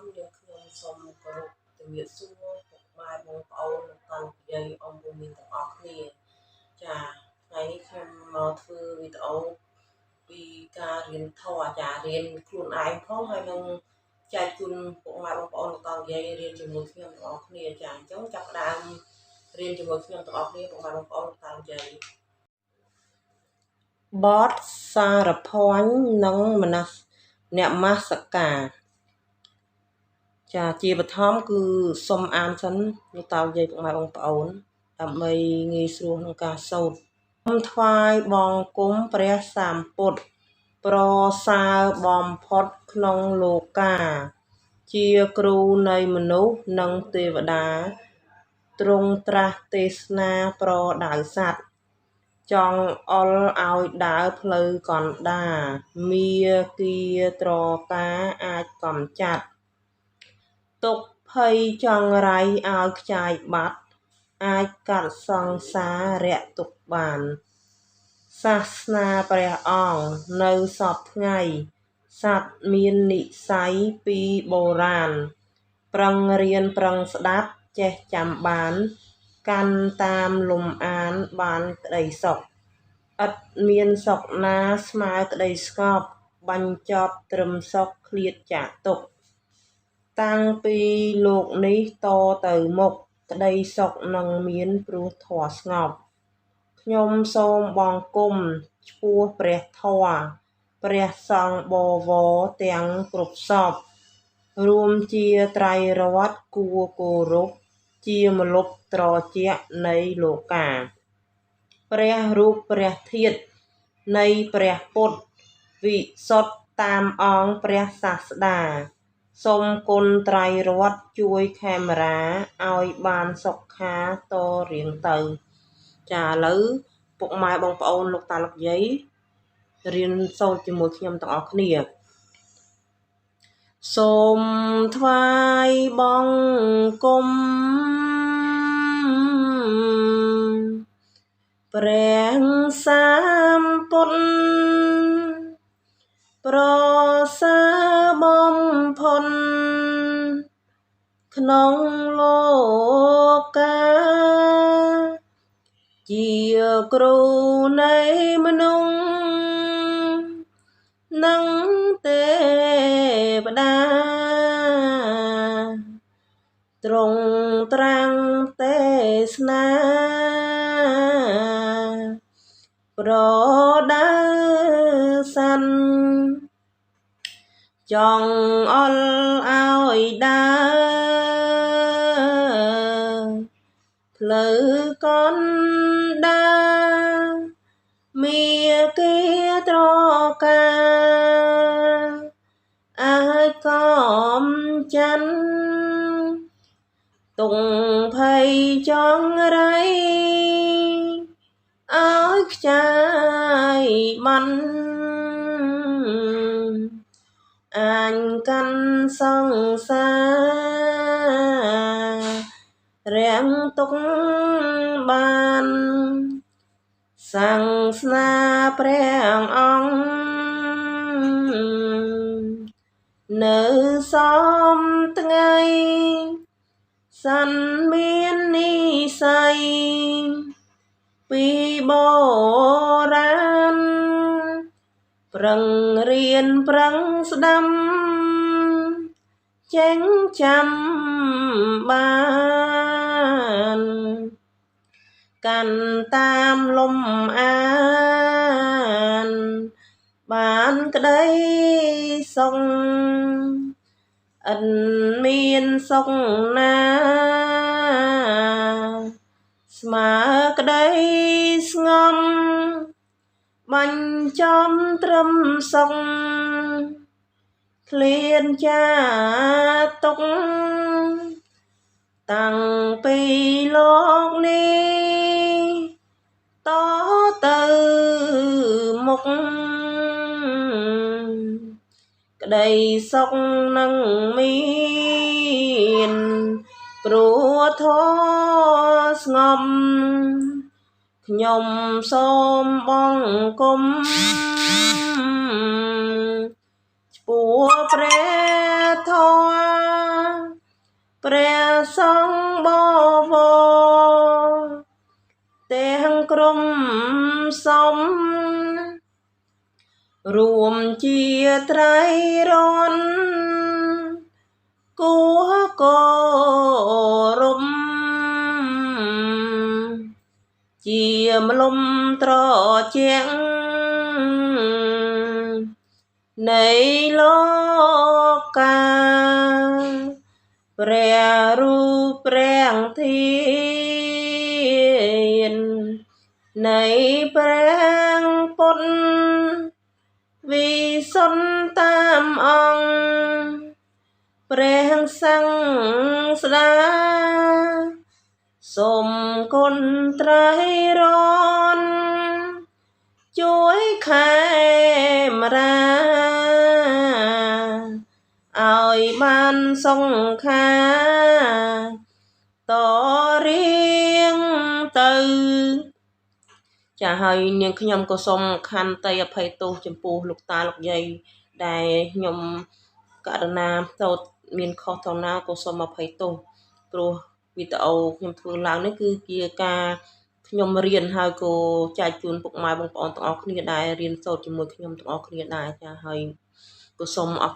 មនាងខ្ញុំសូមគោរពជំរាបសួរពុកម៉ែបងប្អូនលោកតាលោកយាយអ៊ំពូមីងទាំងអស់គ្នាចាថ្ងៃនេះខ្ញុំមកធ្វើវីដេអូពីការរៀនធម៌អាចារ្យរៀនខ្លួនឯងផងហើយនឹងចែកជូនពុកម៉ែបងប្អូនលោកតាលោកយាយរៀនជាមួយខ្ញុំទាំងអស់គ្នាចាអញ្ចឹងចាប់ផ្ដើមរៀនជាមួយខ្ញុំទាំងអស់គ្នាពុកម៉ែបងប្អូនលោកតាលោកយាយបទសារភញ្ញនិងមនស្សនមស្ការចាជាបឋមគឺសូមអានសិនលោកតាយាយពុកម៉ែបងប្អូនដើម្បីងាយស្រួលក្នុងការសូត្រសូមថ្វាយបង្គំព្រះសម្ពុទ្ធប្រសើរបំផុតក្នុងលោកាជាគ្រូនៃមនុស្សនិងទេវតាទ្រង់ត្រាស់ទេសនាប្រដៅសត្វចង់អុលឲ្យដើរផ្លូវកណ្ដាលមាគ៌ាត្រកាអាចកំចាត់ទុក្ខភ័យចង្រៃឲ្យខ្ចាយបាត់អាចកាត់សង្សារៈទុក្ខបានសាសនាព្រះអង្គនៅសព្វថ្ងៃសត្វមាននិស្ស័យពីបុរាណប្រឹងរៀនប្រឹងស្ដាប់ចេះចាំបានកាន់តាមលំអានបានក្តីសុខឥតមានសុខណាស្មើក្តីស្ងប់បញ្ចប់ត្រឹមសុខឃ្លាតចាកទុក្ខតាំងពីលោកនេះតទៅមុខក្តីសុខនឹងមានព្រោះធម៌ស្ងប់ខ្ញុំសូមបង្គំឆ្ពោះព្រះធម៌ព្រះសង្ឃបវរទាំងគ្រប់សពរួមជាត្រៃរតន៍គួរគោរពជាម្លប់ត្រជាក់នៃលោកាព្រះរូបព្រះធាតុនៃព្រះពុទ្ធវិសុទ្ធតាមអង្គព្រះសាស្តាសូមគុណត្រៃរតន៍ជួយខេមរាឲ្យបានសុខាតរៀងទៅចាឥឡូវពុកម៉ែបងប្អូនលោកតាលោកយាយរៀនសូត្រជាមួយខ្ញុំទាំងអស់គ្នាសូមថ្វាយបង្គំព្រះសម្ពុទ្ធប្រសើរបំផុតក្នុងលោកាជាគ្រូនៃមនុស្សនិងទេវតាទ្រង់ត្រាំងទេសនាប្រដៅសันចង់អល់ឲ្យដើរផ្លូវកណ្ដាលមាគ៌ាត្រកាអាចកំច័ន្ទទុងភ័យចង្រៃឲ្យខ្ចាយបានអញកាន់សង្សាររាំងទុកបានសាសនាព្រះអង្គនៅសំថ្ងៃសន្នមាននិស័យពីបុរាណប្រឹងរៀនប្រឹងស្ដាំចេញចាំបានកាន់តាមលំអានបានក្តីសុខឥតមានសុខណាស្មើក្តីស្ងំបញ្ចំត្រឹមសុខឃ្លានចាទុកតាំងពីលោកនេះតទៅមុខក្តីសុខនឹងមានព្រោះធម៌ស្ងំខ្ញុំសូមបង្គំឆ្ពោះព្រះធម៌ ព្រះសង្ឃបវរទាំងក្រុមសំរួមជាត្រៃរនគួគោរំជាមលំត្រជាក់នៃលោកាព្រះរូបព្រះធាននៃព្រះពុទ្ធវិសុទ្ធតាមអង្គព្រះសង្ឃស្ដាសូមគុណត្រៃរនជួយខេមរាឲ្យបានសង្ខាតរៀងទៅចាហើយនាងខ្ញុំក៏សូមខន្តីអភ័យទោសចំពោះលោកតាលោកយាយដែលខ្ញុំករណាសូត្រមានខុសត្រង់ណាក៏សូមអភ័យទោសព្រោះវីដេអូខ្ញុំធ្វើឡើងនេះគឺជាការខ្ញុំរៀនហើយក៏ចែកជូនពុកម៉ែបងប្អូនទាំងអស់គ្នាដែលរៀនសូត្រជាមួយខ្ញុំទាំងអស់គ្នាដែរចាហើយក៏សូមអរ